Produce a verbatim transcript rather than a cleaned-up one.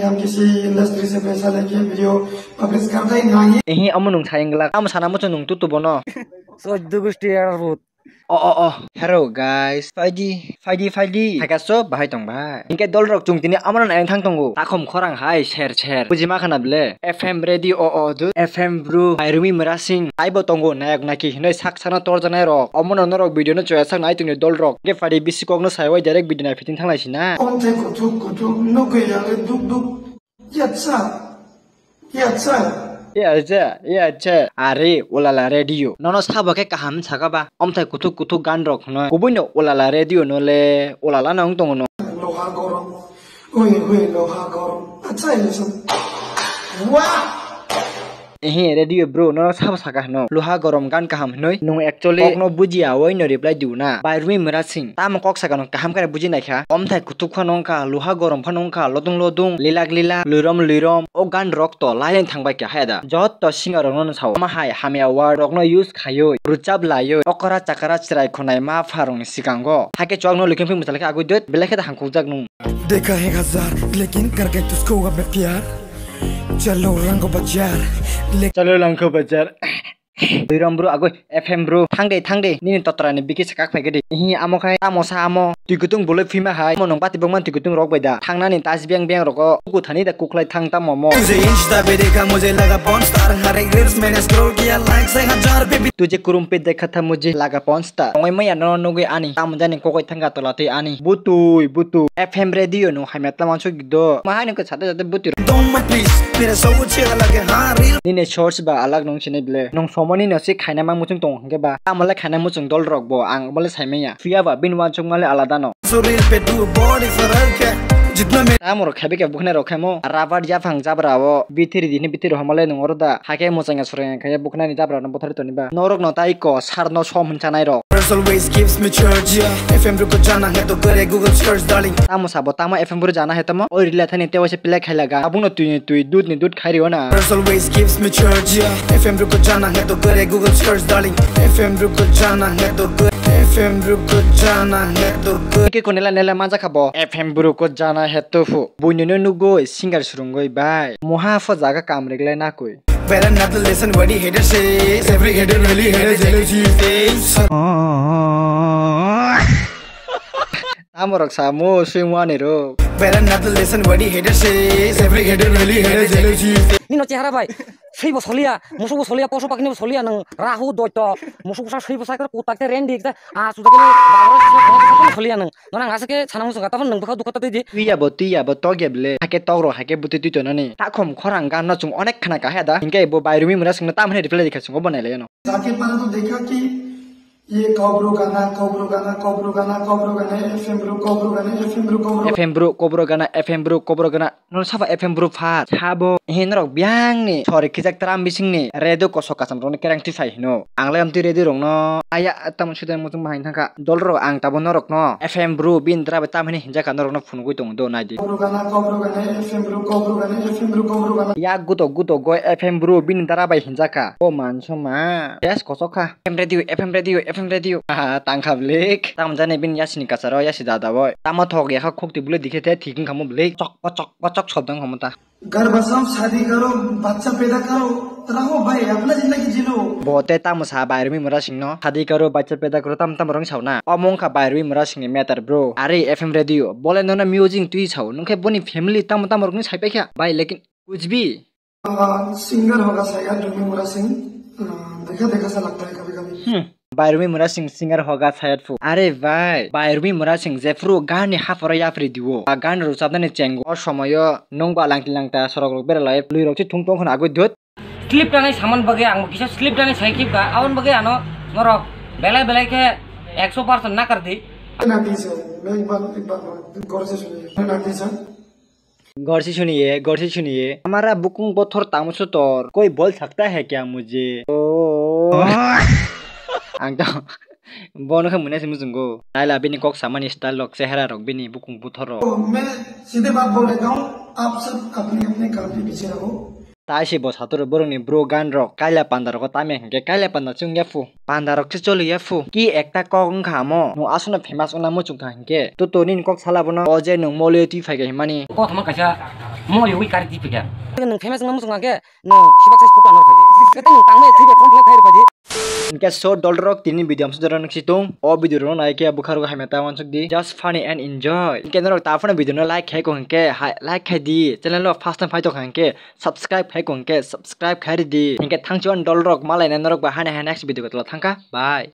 हम किसी इंडस्ट्री से पैसा लेके वीडियो पब्लिश करते ही नहीं। Ehi, omo nwng sayang glak. Amo sana muchung nwng tutu bono. Choddo gusti era rut. O, o, o. Hello, guys. Phaidi, phaidi, phaidi. Thakaso, bahai tong bai. Hinkhe dolrok chwng tini amo nang thang tongo. Takhum khorang hai, ser, ser. Buji ma khana ble. F M radio, o, o, du. F M bro. Bairumi Murasing. Taibo tongo, nayok naki hinoi sak sakno torjanai rok. Omo no norok video no choya sak nai tongni dolrok. Hinkhe phaidi bisi kokno saiwai direct video nai fiting thanglai sina. Omthai kuthuk kuthuk nugwi yale duk duk. Yatsa. Yatsa. Yatsa, yatsa. Are, ulala radio. Nono sabo khe kaham saka ba. Omthai kuthuk kuthuk gan rok hwnwi. Kubuino ulala radio no le ulala no wng tongo no. Loha gorom. Hui, hui, loha gorom. Acha, ye sab. Wah! Ehe, radio bro, nono sabo saka hwno. Loha gorom gan kaham hwnwi. Nwng actually kokno bujiya oi no reply diu na. Bairumi Murasing. Tamo kok saka no kaham kare buji naikha. Omthai kuthuk phano wngkha, loha gorom phano wngkha, lodung lodung, lilak lilak, luirom luirom. O gan rok to laileng thangbai kha haya da. Jotto singer rokno no sao. Ama hai hamya word rokno use khaioi, rwchap laioi, okra chakra chwrai khwnai ma pha rokni sikango. Hakhe chwkno likhen phai mwchal khe agui dot, belai khe da hangkukjak nung. देखा है हजार, लेकिन कर गए तुझको अब मैं प्यार। चलो रंगो बाजार, ले Chalo langkho bajar. Duirom bro, agoi F M bro. Thang de, thang de. Nini totrani biki sakak phai gede. Hi amo khai, amo sa amo. Twi kutung boloi phima hai. Amo nong bati bongman twi kutung rok bai da. Thangnani tas biang biang rogo. Kuku thani da kuklai thang tamo mo. तुझे Insta पे देखा, मुझे लगा porn star। हर एक reels मैंने scroll किया, likes है हजार पे भी। Tuje kurum pe dekha tha mujhe laga porn star. Ongoi maya no nugui ani. Tamo jani kokoi thangka tola twi ani. Butui, butu. F M radio no hamya tamo suk do. Mahai no ko sate sate butui. Don't mind please, मेरा सब कुछ अलग है, हाँ, real। Nini source ba alag nung sini ble. Nung somoni no si khaina mang muchung tong hwnkhe ba. Tamo le khaina muchung dol rok bo, ang omo le sai manya. Phiya ba bini wansuk male alada no। सो रील पे तू बॉडी फर्क है जितना मेरा। Tamo rok khabi khe bukhne rok khaimo. Rabar yaphang jabra o. Bithiri dini bithiri homale nung oro da. Hake muchang ya surang khe bukhnani jabra no bothari toni ba. Norok no tai ko sar no som hwn chanai rok। Girls always gives me charge, yeah। F M रुको जाना है तो करे Google search, darling। Tamo sabo tamo F M bro jana hai tamo. Oi rila thani tewa se pilai khai laga. Abung no twi ni twi, dud ni dud khai rio na। Girls always gives me charge, yeah। F M रुको जाना है तो करे Google search, darling। F M रुको जाना है तो करे, F M रुको जाना है तो करे। Ke ko nela nela manja khabo। F M bro ko jana hai to phu। Buino no nugoi singer surungoi bai। Moha pho jaga kam reglai na koi। Better not to listen what the hater says। Every hater really hate a jealousy face। Tamo rok samo swing wani rok। Better not to listen what the hater says। Every hater really hate a jealousy face। Nino chehara bai, seibo soliya, musukbo soliya, poso pakni bo soliya nang, rahu doito, musuk sa seibo sa kar kutak te rendi ekta, a suda kene bagra sa soliya nang, nona ngase ke sana musuk kata nang bukha dukha tadi di। Twi ya bo, twi ya bo, tok ya bile, hake tok ro, hake buti twi tonani, takhom khorang gan no chung onek khana kahe da, hingke bo Bairumi Murasing no tam hene reply dikha chungo bo nai laiya no। जाके पहले तो देखा कि ये कौब्रो गाना, कौब्रो गाना, कौब्रो गाना, कौब्रो गाना, F M bro, कौब्रो गाना, F M bro, कौब्रो F M bro, kobro gana, F M bro, kobro gana, no sabo F M bro pha, sabo, he norok biang ni, sori khijak tram bising ni, redo kosok kasam rok ni kerang tisai hino. Ang le amtwi redo rok no, aya, tamo sudai muchung bahai thangkha, dol rok ang tabo norok no, F M bro, bin dra bai tam hini hinjaka norok no phunugui tongo do nai di। कौब्रो गाना, कौब्रो गाना, F M bro, कौब्रो गाना, F M bro, कौब्रो गाना। Yak guto guto goi F M bro, bin dra bai hinjaka, o man soma, yes kosok kha। F M radio, F M radio, F M radio. Aha, tangkha blik. Tamo jani bini yasini kasaro, yasi dada boi. Tamo thok yakha khokti bule dikhe the thik wngkha mo blik. Chok, pachok, pachok shobdo wngkha mo ta। घर बसाओ, शादी करो, बच्चा पैदा करो, रहो भाई, अपना जिंदगी जी लो। Bo te tamo sa Bairumi Murasing no. Shadi karo, bachcha peda karo, tam tam rong sao na. Omo wngkha Bairumi Murasing ni matter bro. Are F M radio. Bole nono music twi sao. Nungkhe boni family tamo tamo rok ni sai paikha. Bhai, lekin kuch bhi। आ, सिंगर होगा शायद रूमी मुरा सिंह। आ, देखा देखा सा लगता है कभी कभी। Hmm. Bairumi Murasing singer hoga sayat phu। Are bhai, Bairumi Murasing jephru gan ni hapharo yapri diwo, a gan rwchapnani chengo. O somoyo nung ba langti langta sorok rok beralai, lui rok se thung tong khna agui dut। Slip tanai saman bagwi ang kisa slip tanai sai khip ka, abon bagwi ano norok belai belai khe ekso percent nakar di। नाटी सर, मैं एक बार, एक बार गौर से सुनिए। नाटी सर। गौर से सुनिए, गौर से सुनिए। हमारा bukung bothor tamo sutor, कोई बोल सकता है क्या मुझे? Oh. Ang to bono khe mwnai se muchungo. Naila bini kok samani style rok, chehara rok bini bukung bothor rok। तो मैं सीधे बात बोल देता हूँ, आप सब अपने अपने काम पे बिजी रहो। Tai se bo sator borokni bro gan rok kaila panda rogo tamya hinkhe kaila panda chwng yaphu. Panda rok se choli yaphu. Ki ekta kok wngkha amo. Nwng aswkno famous wngna muchung kha hinkhe. To to nini kok sala bono. O je nwng mole twi phaikha himani. Kothoma kaisa mole wi kari twi phaikha. Nwng famous wngna muchung kha hinkhe nwng sibak sai photo anor phaidi. Kete nwng tangmani twi be from flek phai rw phaidi. Hinkhe so dol rok tini video amsuk jora nuk situng. O video rok nai khe bwkha rok hamya ta wansuk di. Just funny and enjoy. Hinkhe norok ta phano video no like khai ko hinkhe hai-, like khai di. Channel o first time phai tong kha hinkhe subscribe khai ko hinkhe subscribe khai ri di. Hinkhe thangchon dol rok malai nai norok ba hani hai next video ko tola thangkha. Bye.